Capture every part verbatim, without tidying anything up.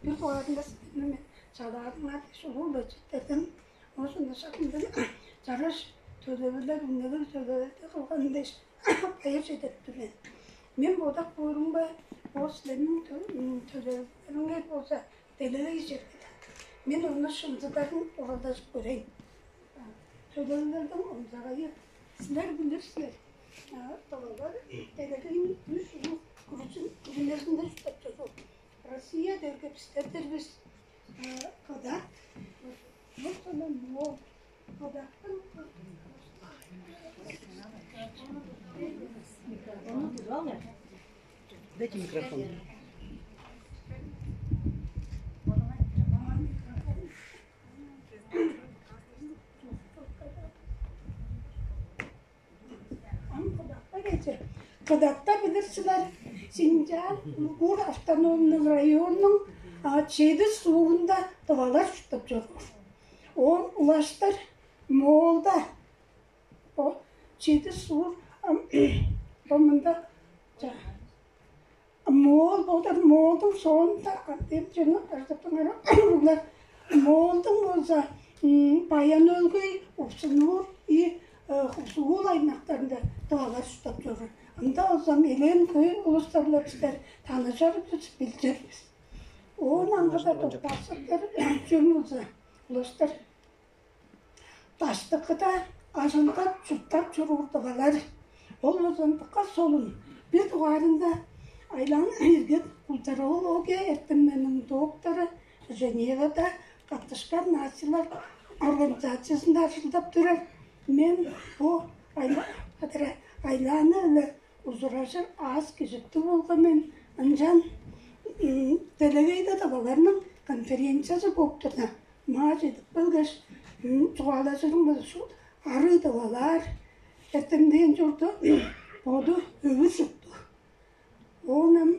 Бир дугаарында силерни мен чалаадыңар дээш улуг-ла читтердим. Оозунда шакындан чараш төлевилер, үнелиг төлевилер кылган дээш байыр чедирип тур мен. Мен бодап көөрүмге, бо силерниң төлевилериңер болза делегей черге. Мен ону шынзыдарын оралдажып көрейн. Төлевилердиң онзагайы, силер билир силер, тывалар делегейниң үш улуг күрүчүн күрүнезинде чурттап чоруур. Россия дээрге бистер-дир бис. Кыдат, вот она, но кыдаттың. Дайте микрофон. Ам Кыдатта кече. Кыдатта, билир силер, Синьчжян, Уйгур автономный районнуң чеди суурунда тывалар чурттап чоруур. Ол улаштыр Моолда, бо чеди суур, ам, бо мында, ча, Моол болур, Моолдуң соонда, ам, дем чүнү ажыдыптыңар, уруглар, Моолдуң болза Баян-Өлгий, Увсуң-Нуур и Хусуул аймактарында тывалар чурттап чоруур. Ында болза элээн хөй улустар-ла бистер таныжар бис, билчир бис. Оон аңгыда доктаасыптар чүвең болза, улустар даштыкыда ажылдап, чурттап чоруур тывалар. Ол болза дыка солун. Бир дугаарында Айлаан Иргит, культурология эртемнериниң доктору, Женевада каттышкан нациялар организациязында ажылдап турар. Мен бо Айлааны-биле ужуражыр аас-кежиктиг болган мен. Ынчан делегейде тываларның конференциязы бооп турда, маа чедип келгеш, чугаалажырым болза шуут: арыг тывалар эртемден чорду, боду өвүр чурттуг. Оон ам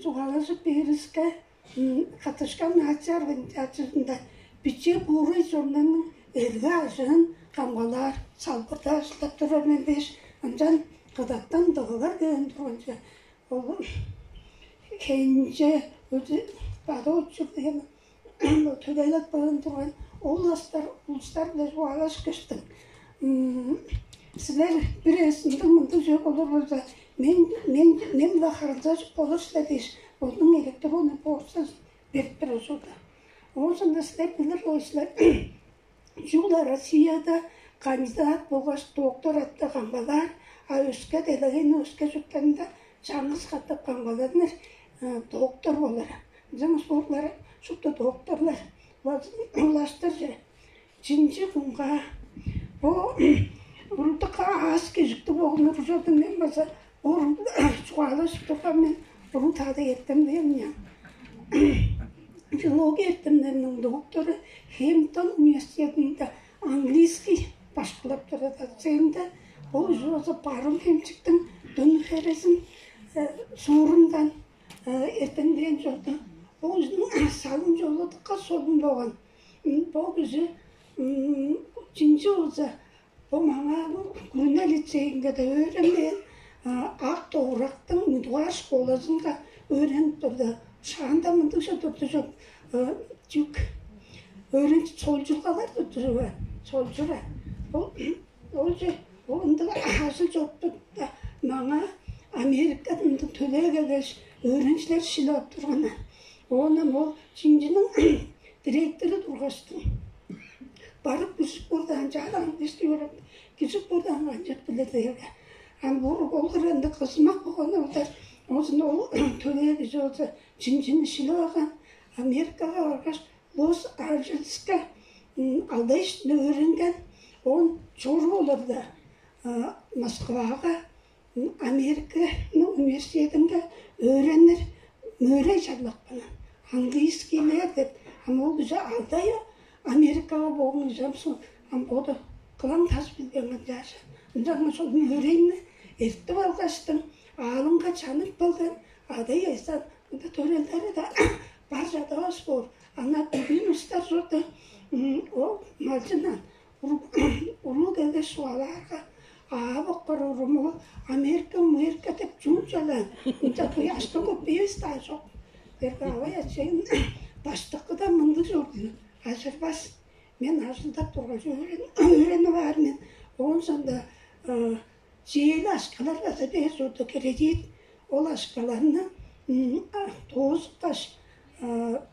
чугаалажып бээривиске, каттышкан нация организациязында биче буурай чоннарның эрге-ажыын камгалаар салбырда ажылдап турар мен дээш, ынчан Кыдаттан тывалар келген турган чүве. Ол Хенче, өзү бада учур деген, төлээлеп каан турган, ол улустар, улустар-биле чугаалашкыштың. Силер бир эвес ындыг-мындыг чүве болур болза, мен, мен, мен-биле харылзажып болур силер дээш, бодунуң электронный почтазын берип турар ужурлуг. Оон соонда силер билир болгай силер, чүгле Россияда кандидат болгаш доктор атты камгалаар, а өске делегейниң өске чурттарында чаңгыс катап камгаланыр доктор болур. Ынчангаш боолар шупту докторлар улаштырже чинчи кунга бо урулдукка аас-кежиктиг болган ужурда мен база бо чугаалажып турган мен. Уруу таада эртемден, филология эртемнериниң доктору, Хэмптон университединде английский башкылап турар доценти. Ол уже болза барыын-хемчиктиң дөң херезин суурундан эртемден чорду. Ол кижиниң салым-чолу дыка солун болган. Бо кижи чинчи болза, бо маңаа күрүне лицейинге-даа өөренмээн, ак довурактың мундугаар школазынга өөренип турда, шаанда мындыг чүве турду чоп, чүк, өөренчи солчургалар турду чоп, солчура. Ол, ол че, ол ындыг ажыл чоруп турда, маңаа Америкадан мындыг төлээ келгеш, өөреникчилер шилип ап турган. Оон ам ол чинчиниң директору тургаштың, барып киржип көрдү, ынчаар английский өөренип, киржип көрдү, ам канчап билир дээрге. Ам бо ол хире ындыг кызымак болган олар. Оозун ол төлээ кижи болза чинчини шилип алган, Америкага баргаш, Лос-Анджелеске алды ай иштинде өөренген. Оон чоруп олурда, Москвага, Американың университединге өөренир мөөрей чарлапкан. Английскийлер деп, ам ол кижи алды ай Америкага болган кижи, ам со-, ам боду кылаң тас билбейн канчаар. Ынчангаш ол мөөрейни эртип алгаштың, аалынга чанып келген, ада-иези мында төрелдери-даа бар чадавас боор. Аңаа бүгүн улустар чорду, ол малчындан уруу келгеш чугаалаарга, аап апаар уруму, Америка, Америка деп чуун чалаан. Ынча куяшка көппевис-даа чок. Берге авай ачайым баштыкыда мындыг чорду. Ажырбас. Мен ажылдап тургаш, өөренип аар мен. Оон соонда чээли акшалар база бээр чорду, кредит. Ол акшаларны доозупкаш,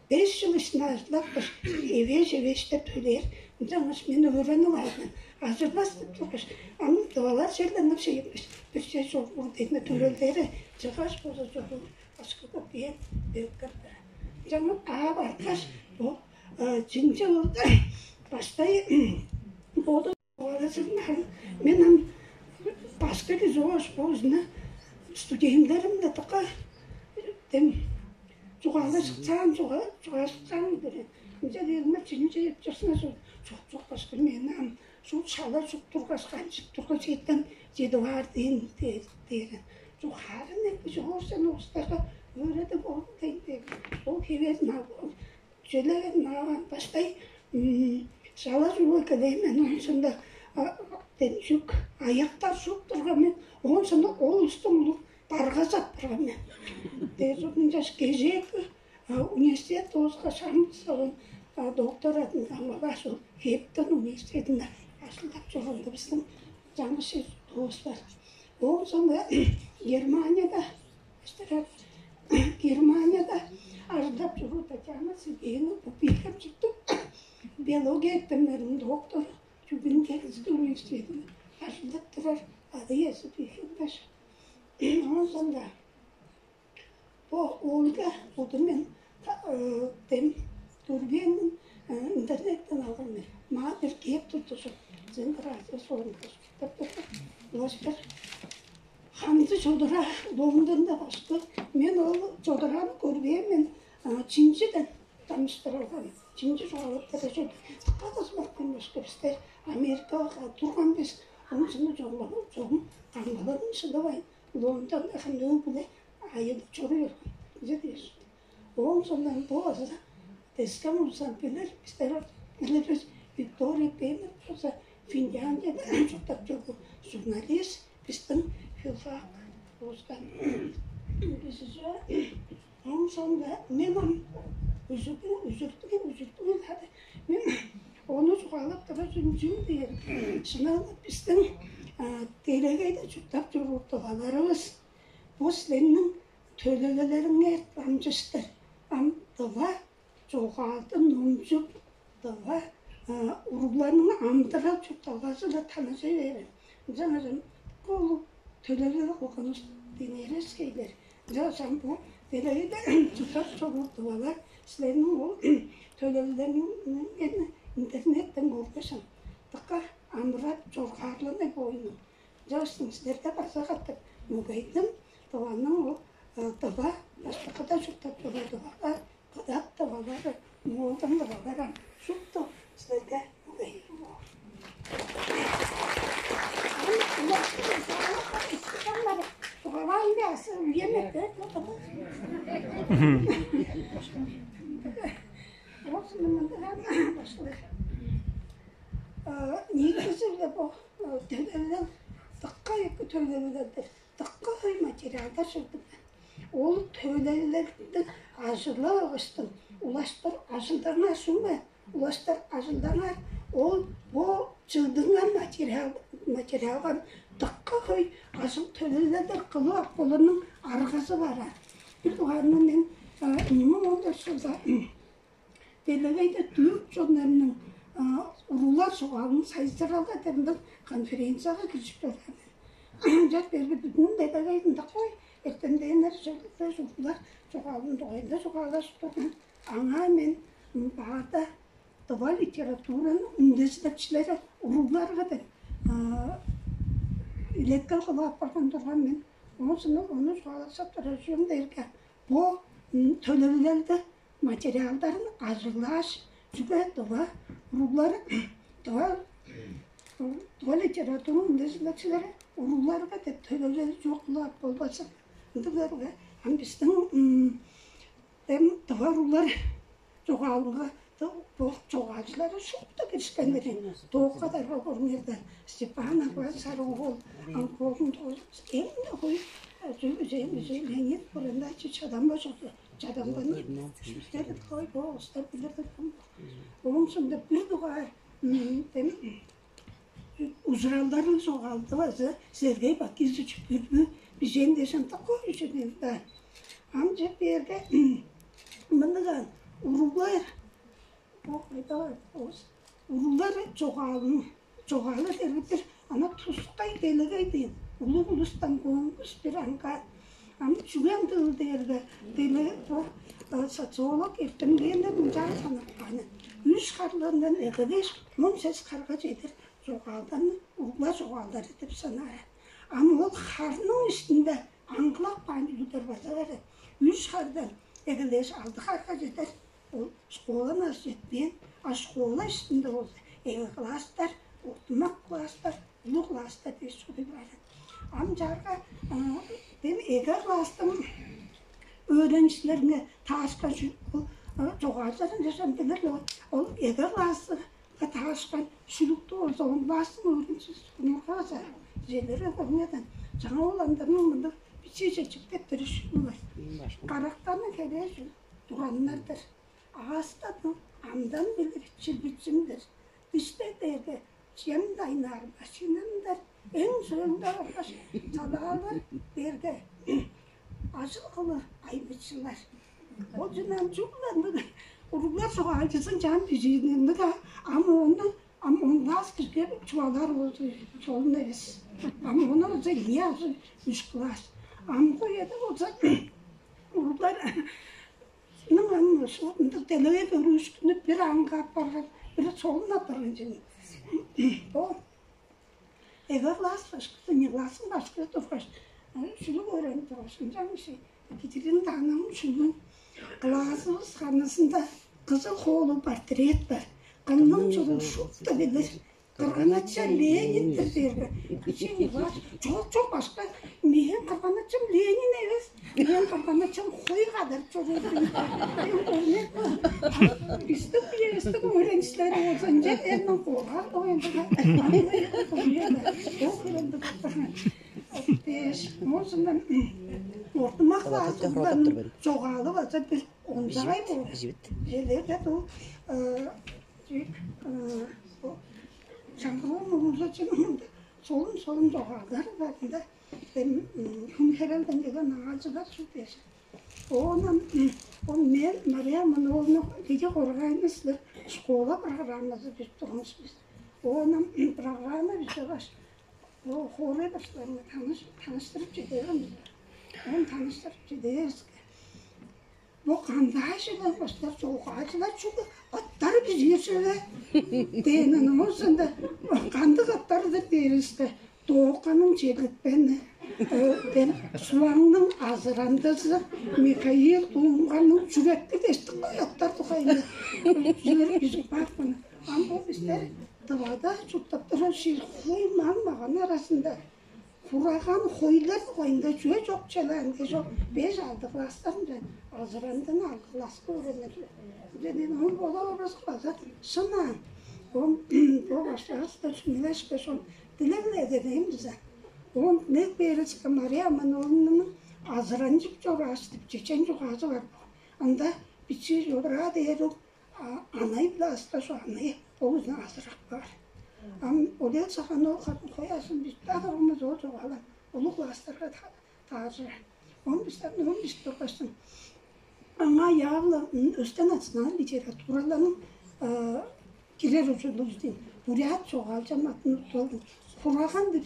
беш чыл иштинде ажылдапкаш, эвээш-эвээштеп төлээр. Ынчангаш мен өөренип аар мен. Ажырбас деп тургаш, ам тывалар черле ынак шейипкеш, бир чер чоруур дегне төрелдери чыгаш болза чоруур. Акша көпеен берип каан. Ынчангаш аап арткаш, бо чынчы кылды. Баштай боду мен ам башка кижи болгаш, бо ужуна студентилерим-даа дыка дем чугаалажыксаан, чугаалажыксаан берген. Ынча дээрге чүнү чедип чорзуңар? Чок, чок, башкы, мен ам шуут шала чуп тургаш, канчып тургаш, эртем чедип аар дээн дээр. Чугаалын эки чогур сен улустарга өөредип ол дээн дээр. Ол хевээр чүле нааван баштай шала чугуй кылыйн мен, оон соонда дем чүк аяктар чуп турган мен, оон соонда ол улустуң улуг баргазап турган мен. Дээр чордум. Ынчаш кежээки университет дооскаш, ам соон докторатын камгалааш, ол Хептон университетинде ажылдап чоруур-дур, бистиң чаңгыс чер доостар. Оон соонда Германияда Германияда ажылдап чоруур Татьяна Сергеевна Бубикам чыттым. Биология эртемнериниң доктору, Тюбингенский университетинде ажылдап турар, ада-иези Бихендаш. Оон соонда бо Ольга, буду мен дем көрбээн мен, интернеттен алган мен. Маа бир кээп турду, центр Азия соонда чурттап турду. Улаштар хамзы чодураа Лондонда башкы. Мен ол чодурааны көрбээн мен, чинчиден дамчыштырылган, чинчи чугаалап бере чорду. Кадазы бапкан башка бистер Америкага турган бис, оон соонда чогум, чогум камгалалын шыдавайн, Лондонда хандыы-биле айылып чоруй бергенче дээш. Оон соонда бо база дескем улузан билир, бистер билир бис, Виктория Пемер база Финляндияда чурттап чоруур журналист, бистиң филфак улустан кижиже. Оон соонда мен ам үзүрдүң, үзүрдүң, үзүрдүң хады. Мен ону чугаалап турар чүвем чүл дээр. Шынап-ла бистиң делегейде чурттап чоруур тываларывыс, бо силерниң төлевилериңер дамчыштыр ам тыва чогаалды номчуп, тыва уругларның амыдырал-чуртталгазы-биле таныжа бээрин. Ынчангаш ам бо улуг төлевилел кылганывыс деңнээрес-тир. Ынчангаш ам бо делегейде чурттап чоруур тывалар, силерниң ол төлевилелерни интернеттен көргеш, ам дыка амырап, чоргаарланып ойнум. Ынчангаш силерге база катап мөгейдим, Тываның ол тыва, баштыкыда чурттап чоруур тывалар, кыдат тывалары, моолдан тывалар ам шупту силерге мөгейдим. Чугаалаан бе азы үеме бе? Болзун, мындыг ам башкылар. Ниитизи-биле бо төлевилел дыка эки төлевилел-дир. Дыка хөй материалдар чыгдып каан. Ол төлевилелди ажыглап алгаштың, улаштыр ажылдаңар, шуңа улаштыр ажылдаңар. Ол бо чыгдынган материал, материалга дыка хөй ажыл төлевилелдер кылып ап болурунуң аргазы бар. Бир дугаарында мен ийи муң он дөрт чылда делегейде түрк чоннарының уруглар чогаалын сайзыралга деп мындыг конференцияга киржип чораан мен. Ынчап бээрге бүдүн делегейде ындак кой, эртемденнер, черле уруглар чогаалының дугайында чугаалажып турган. Аңаа мен баарда тыва литератураның үндезилепчилери уругларга деп илеткел кылып апарган турган мен. Оон соонда ону чугаалаксап турар чүвем дээрге, бо төлевилелди материалдарын ажыглааш, чүге тыва уруглар, тыва, тыва литератураның үндезилепчилери уругларга деп төлевилел чок кылып ап болбазын. Ындыг дээрге ам бистиң эм тыва уруглар чогаалынга Бо чогаалчылары шупту киришкеннер. Тоокка дарга көрүңерден Степан Агбан Сарыгол, Анголун, эң хөй Леонид Бурандачы чадамба чорду. Чадамбаны шүлүктер кой бо устар билир турган. Ооң соонда бир дугаар дем ужуралдарын чогаалды база Сергей Бакизович Бүрбү бижээн дээш ындак кой чүве-дир да. Ам чек биерге мындыган уруглар бо кайда бар болус уруглар чогаалын чогаалы дергиптир ана тускай делегей дээн улуг улустан көңгүс бир аңга ам чүге ындыыл дээрге деле бо социолог эртемденнер мынчаар санап кааны үш харлыындан эгелээш он сес харга чедир чогаалдан угла чогаалдары деп санаар. Ам ол харның үстүнде аңгылап каан чүүлдер база бар. Үш хардан эгелээш алды харга чедер ол школаны ажы четпээн, а школа үстүнде болза эге класстар, ортумак класстар, улуг класстар дээш чугуй баар. Ам чаарга дем эге класстың өөреникчилерине таарышкан чогаалчыларын чыжан билир ол эге класс таашкан шүлүктү болза онлаастың өөрүнчүс кунургаза желере көрмеден жаңа уландарның мында бичи чечиктеп туруш бар. Карактарны келеш тураннардыр. Аастадың амдан билир чилбитсиндир. Бисте дээрге чем дайнаар машинамдар эң союнда баргаш салаалар берге ажыл кылы айбычылар. Ол жынан чугуланды уруглар чугаалчызын чаан бижииннерни да ам ону ам онлаас киргеп чугаалаар болду солун эвес. Ам ону болза ийи азы үш класс. Амгы үеде болза уруглар ның ам ушул ындыг делегей көрүүшкүнү бир аңгы апарган, бир солун апарган чүве. Бо эге класс башкысы, не классын башкысы тургаш, шүлүк өөренип тургаш, ынчангаш Екатерина Ивановна шүлүгүн классыбыз ханызында кызыл хоолу портрет бар. Кымның чуруу шупту билир. Кырган-ачам Ленин-дир дээрге, кичээни бар. Чок, чок, башка. Мээң кырган-ачам Ленин эвес. Мээң кырган-ачам хой кадарып чоруур. Бистиң биевистиң өөреникчилери болза, ынча эрниң кургак оюндуга. Ол хырындык дээш, мозундан ортумак классыларның чогаалы база бир онзагай болуп. Желерде бу чик чаңгыруу мурнуза чыгымында солун-солун догаалдар барында эм хүн херелден келген аалчылар чүр дээш. Оонан ол мен Мария Мановна киге хоргайны силер школа программазы бир турмуш бис. Оонан программа бисте баш ол хорой баштарына таныш таныштырып чедерген бис. Оон таныштырып чедериске. Бо кандаа шыган баштар чогаачылар чүгле аттары бижиир шыга дээнин оозунда кандыг аттарыдыр дээривиске, Дооканның чедип бени, Суваңның азырандызы, Михаил Дуңганның чүректи дештик кой аттар тухайында чүрек бижип каапкан. Ам бо бистер дывада чурттап турар ширхуй маң маган арасында Хураган хойлар дугайында чүве чок чалаан кежок беш алды класстарынче азырандан алды класска өөренир. Деден ол бола образы база шынаа. Ол бо баштаастар сүмелешке шон дилегле эдедейим дизе. Он не бериске Мария Амановнаның азыранчып чорааш деп чечен чугаазы бар. Анда бичи чораа дээрил анай-биле аскаш анай ол үзүн азырап каар. Ам олел сахан ол хатын хой асын бистаа тургумуз ол чугаалар улуг класстарга тааржыр. Он бистен он бис тургашсың. Аңаа явла өстен национал литератураларның кирер ужурлуг дейм. Бурят чогаалчам атын уттугум. Хураган деп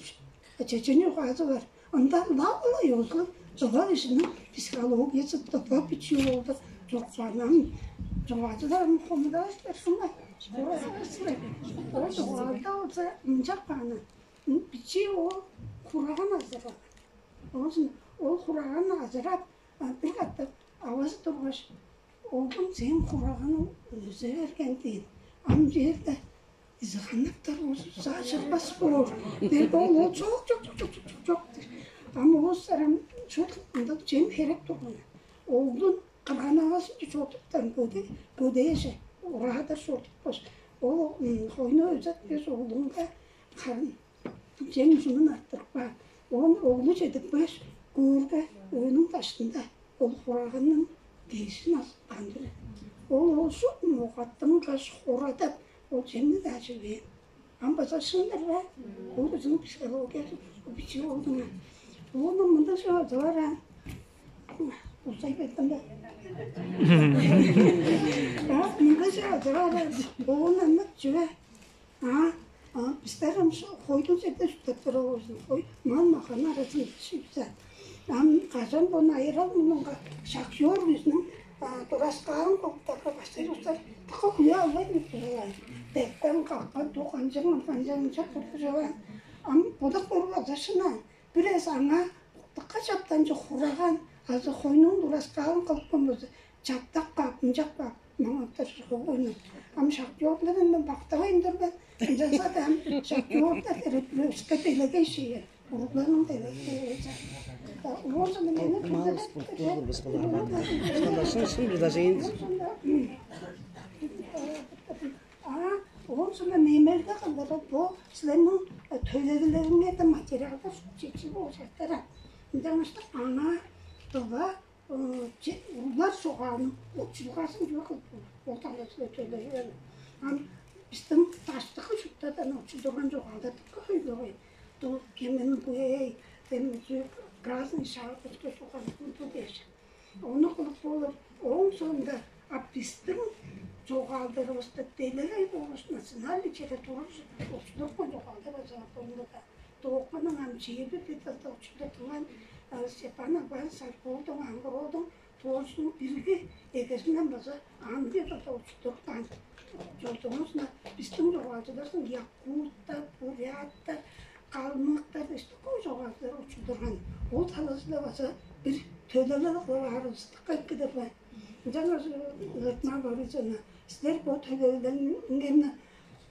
чечени угаазы бар. Ында лавла ёзу чыгар ишиниң психологиясы тыпа бичии болду. Чокпанам чугаачылар хомудаш берсиңер. Ол чугаалда болза мынчап кааны. Бичии ол хураган азырап. Оозун ол хураган азырап, бир катап авазы тургаш, оглум сээң хураганың өзү берген дейн. Ам черде изыганнактар болза чыгбас боор. Дерге ол ол чок чок чок чок чок чок чок дер. Ам ооздар ам шут ындыг чем херек турган. Оглун кырган авазынче чорудуптан көде көдээже ураадар чорудупкаш, ол хойну өзетпес оглунга харын чем ужунун арттырып каан. Оон оглу чедипкеш, көөрге, өөнүң даштында ол хураганның дээшин алып каан-дыр. Ол оожу мугаттынгаш, хорадап, ол чемни-даа чивээн. Ам база шын-дыр бе? Ол кызының психологиясы бичии болду ма? Ону мында шыгадылар а. Узай бердим бе? А, мында шыгадылар а. Оон ынак чүве. А, а, бистер ам хойдун черде чурттап турар болзун. Хой, ман-махана аразын шивза. Ам кажан бону айырал мунунга шахтёр бизниң тураскаан кылыптарга баштай улустар дыка хуя албайн турган. Дектен калган тук анчаң анчаң чак турган. Ам бодак көрүп алзашына бир эс аңа дыка чаптанчы хураган азы хойнуң тураскаан кылыпкан болза чаптак каап, ынчак каап, маңаптар чыгып ойнап. Ам шахтёрларын мен бактавайн тур мен. Ынчалза-даа ам шахтёрлар эреп өске делегей шиген. Уругларның делегей. Оон соң мени Маңыз күзелеп бузуп болур бис буларга. Шын шын предложение. А, оон соң немелде кылдырып бу силерниң төлевилериңерде материалдар чечип болуштар. Ынчангаш аңаа дыва уруглар чогаалының учулгазын чүве кылып ол талазы төлевилер. Ам бистиң даштыкы чурттардан учулдурган чогаалдар дыка хөй болгай. Дуу Гемингуэй, демги Грозный шаардырга чогаалдар дээш. Ону кылып болур. Ооң соонда а бистиң чогаалдарывыста делегей болуш национальный литература учулдурупкан чогаалдар база бар болур да. Дооканның ам чеби беталда учулдуртунган Степан Агбаан Саргоолдуң аңгыроолдуң тоозунуң бирги эгезинден база ам беталда учулдуртунган. Чордуңузна бистиң чогаалчыларның якуттар, буряттар, калмыктар, эстуку чогаалчылар учулдурган. Ол талазында база бир төлелер кылып аарывыстыкка эккидер бе? Ынчангаш Латман Борисовна, силер бо төлээлерни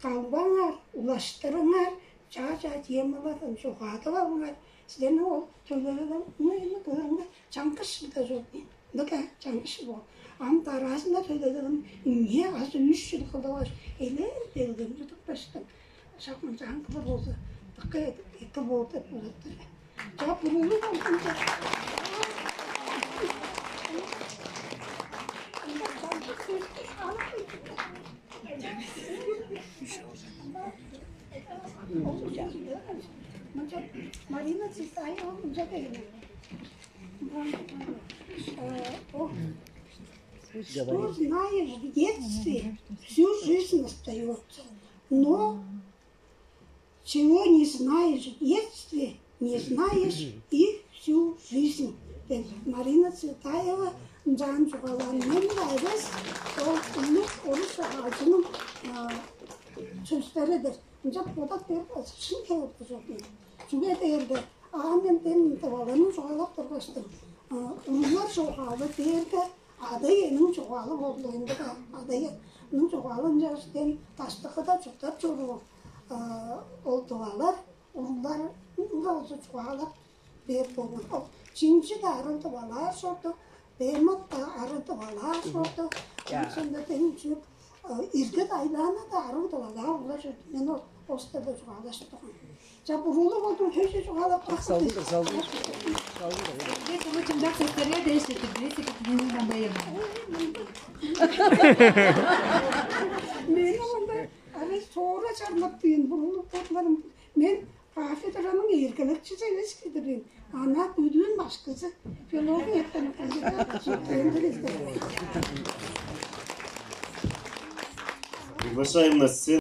калбаңар, улаштырыңар, чаа-чаа темалардан чугаадып алыңар. Силерниң ол төлээлерни кыырында чаңгыс шылда чордун. Ындыг чаңгыс шыл боор. Ам дараазында төлээлерин эмне азы үш шыл кылдаваш, элээн делгем чудуп баштым. Шак мынчаан кылыр болза, дыка эки боор деп бодап тур. Чаа, бурулуг болзун деп. Марина Цветаева мынча деген. Что знаешь в детстве, всю жизнь остается. Но чего не знаешь в детстве, не знаешь и всю жизнь. Деп Марина Цветаева ынчаан чугаалаан. Мен-даа эвес, ол улуг орус чогаалчының сөстери-дир. Ынчап бодап берип, шын келип туржок мен. Чүге дээрге аан мен дем тываларның чугаалап тургаштым. Уруглар чогаалы дээрге ада-иениң чугаалы болду. Ындыг ада-иениң чугаалы ынчаш дем даштыкыда чурттап чоруур ол тывалар уругларынга болза чугаалап бээр болган. Ол чинчи-даа арыл тывалаар чорду, бемат-даа арыл тывалаар чорду. Ынчанда дем чүп ирге дайлаана-даа арыл тывалаар улар чорду. Мен ол остарда чугаалашып турган. Чап уруулуг болдум, хөйже чугаалап каапсалдым. Салдым, салдым. Салдым. Бес улуу чымдак сөстерге дээш четирдивис, экитинен кандай эми. Мени онда аны соора чарлап дейн, бурулуп ботларым. Мен кафедраның эргелекчизи эвес кидирин. Ана бүдүүн башкызы. Филологиядан кандидат. Приглашаем на сцену.